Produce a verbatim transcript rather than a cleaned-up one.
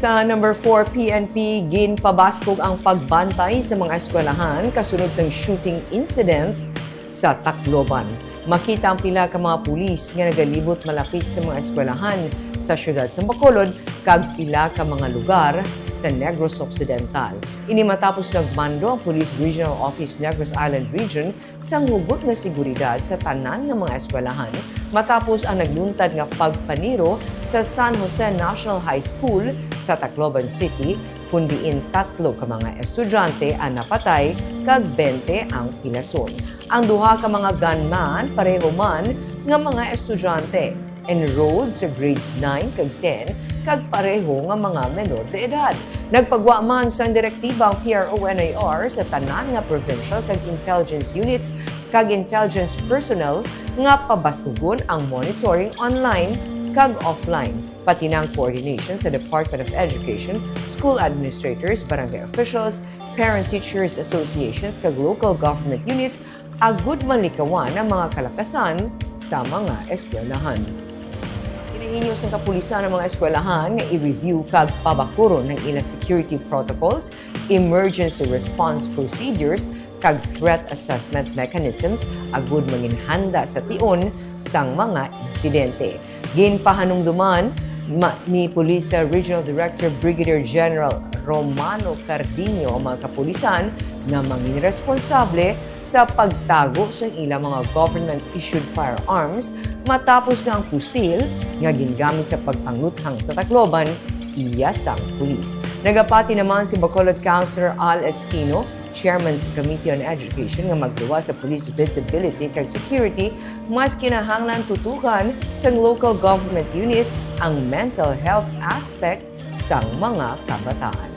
Sa number four, P N P, ginpabaskog ang pagbantay sa mga eskwelahan kasunod sang shooting incident sa Tacloban. Makita ang pila ka mga pulis nga nagalibot malapit sa mga eskwelahan sa siyudad sa Bacolod kag pila ka mga lugar sa Negros Occidental. Ini matapos nagmando ang Police Regional Office Negros Island Region sang hugot nga seguridad sa tanan nga mga eskwelahan matapos ang nagluntad nga pagpaniro sa San Jose National High School sa Tacloban City, kun diin tatlo ka mga estudyante ang napatay kag bente ang pilason. Ang duha ka mga gunman pareho man nga mga estudyante, enrolled sa grades nine kag ten, kag pareho nga mga menor de edad. Nagpagwa man sang direktiba ang P R O N I R sa tanan nga provincial kag intelligence units kag intelligence personnel nga pabaskugon ang monitoring online kag offline, pati na ang coordination sa Department of Education, school administrators, barangay officials, parent-teachers associations, kag local government units agud malikawan ang mga kalakasan sa mga eskwelahan. Ginahinyo sang kapulisan ang mga eskwelahan nga i-review kag pabakuron ang ila security protocols, emergency response procedures, kag threat assessment mechanisms agud manginhanda sa tion sang mga insidente. Ginpahanumduman ma-, ni Police Regional Director Brigadier General Romano Cardinio ang mga kapulisan nga manginresponsable sa pagtago sang ilang mga government-issued firearms matapos nga ang pusil nga gingamit sa pagpanguthang sa Tacloban iya sang pulis. Nagapati naman si Bacolod Councilor Al Espino, Chairman sa Committee on Education, nga magluwas sa police visibility kag security, mas kinahanglan tutukan sang local government unit ang mental health aspect sang mga kabataan.